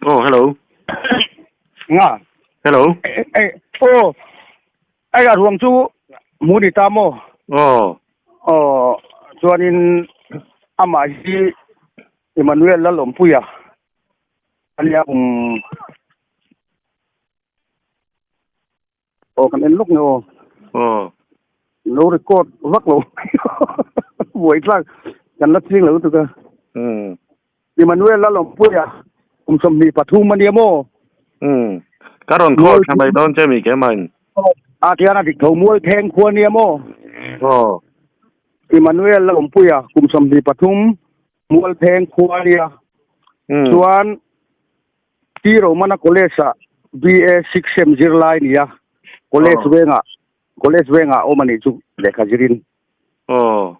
Oh, hello. Nga. Hello. Eh, oh. Ai a ruang chu mu ni ta maw? Oh. Aw, chuanin amah hi Emmanuel Lalawmpuia a nia kum Aw kan en lawk nge aw. Aw. Lo record vak lo buai tlak kan la ching lo lutuk a. Umm. Emmanuel Lalawmpuia kum 23 a nia maw? Umm. Ka rawn call tha mai dawn che mi kemain. A tian a dik tho mual theng khua nia maw? Aw. Emmanuel Lalawmpuia kum 23 mual theng khua nia. Chuan T Romana College ah BA six sem zirlai nia. College vengah College vengah awm a nih chu lehkha zirin. Aw.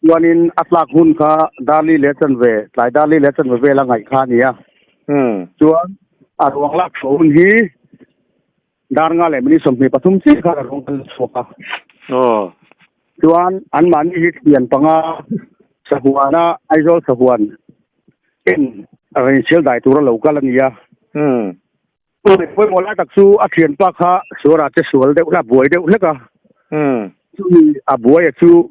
Chuanin a tlak hun kha Darli leh chanve, tlai Darli leh chanve vela ngaih kha a ni a. Chuan a ruang lak chhuah hun hi dar nga leh minute 23 chiah khan a ruang kal chhuak a. Aw. Chuan anmahni hi thian panga sahuana Aizawl sahuan en rainsial dai tura lo kal a ni a. Pawimawh lai tak chu a thianpa kha suara che sual deuh hlek a, buai deuh hlek a. Chumi a buaia chu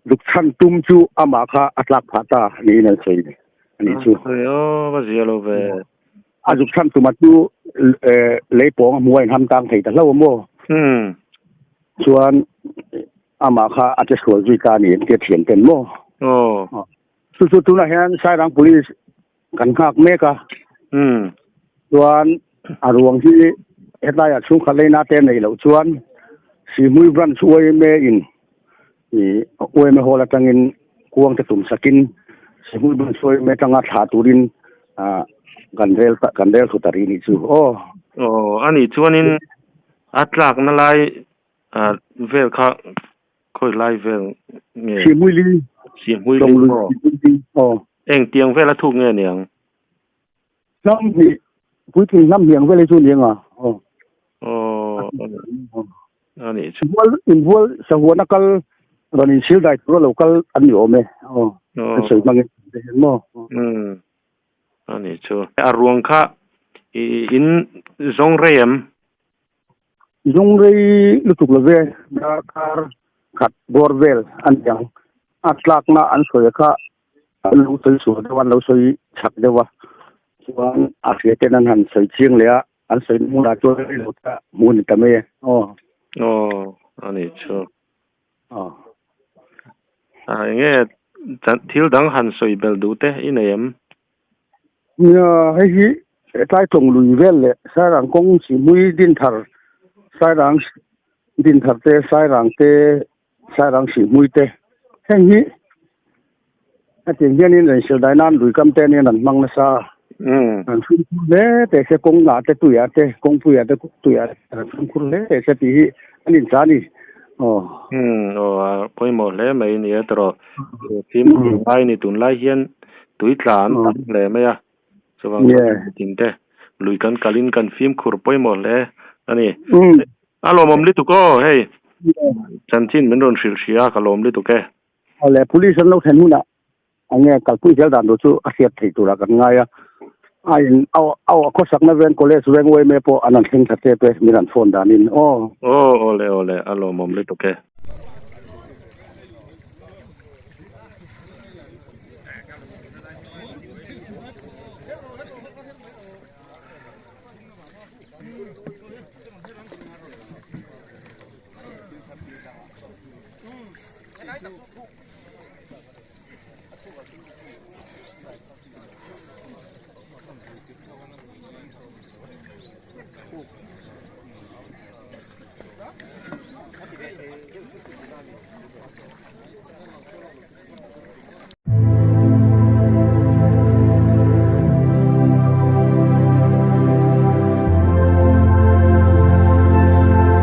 duk chhan tum chu amah kha a tlak phah ta niin an sawi a nih chu. Aw, va zia lo ve. A zuk chhan tuma chu lei pawng a hmu a inham tang thei ta hlauh a maw? Chuan amah kha a che sual zui ta a ni an tia thian ten maw? Chu chu tunah hian Sairang Police Kan nghak mek a. Chuan a ruang hi hetlaiah chhungkhat leina te neih loh chuan Sihmui Branch YMA in YMA Hall atangin kuang te tum sakin Sihmui Branch YMA atanga thlah turin kan rel kan rel thu ta rih nih chu aw. Aw a nih chuanin a tlakna lai vel kha Khawi lai vel nge? Sihmui li. Sihmui li maw? Aw. Eng tiang vel a thuk nge niang? Hnam hnih, puitling hnam hniang vel hi chu niang a. Aw. Aw, a nih chu. Inbual, inbual sahuan a kal rawn insil dai tur a lo kal an ni awm e. Aw. An sawi hmangin maw? Umm. A nih chu. A ruang kha i in zawng rei em? Zawng rei lutuk lo ve, darkar khat bawr vel a ni ang. A tlakna an sawi kha an lo sawi sual deuh a, an lo sawi chak deuh a. Chuan a hria ten an han sawi chiang leh a, an sawi hmunah chuan rei lo ta hmuh a ni ta mai e. Aw. Aw, a nih chu. Aw. A enge thil dang han sawi belh duh te i nei em? Nia, hei hi tlai tlawng lui vel leh Sairang kawng Sihmui Dinthar, Sairang Dinthar te, Sairang te, Sairang Sihmui te heng hi hetiang hianin rainsil dai nan lui kam te anian an hmang nasa a. An fimkhur hle teh se kawng ah te tuiah te kawngpuiah te tuiah te an fimkhur hle teh se tih hi an inchah a ni. Aw. Aw a pawimawh hle mai nia tawrh fimkhur ngai ni tunlai hian tui tla an tam hle mai a chuvang chuan mitin te lui kan kalin kan fimkhur pawimawh hle a ni. A lawmawm lutuk aw hei chanchin min rawn hrilh hria ka lawm lutuk e. Awle police an lo thlen hunah Enge kalpui zel dan tur chu a hriat theih turah kan ngai a, a in a a khawsakna veng college veng uaime pawh an han thleng thla tep e min han phone danin aw. Aw awle awle a lawmawm lutuk e.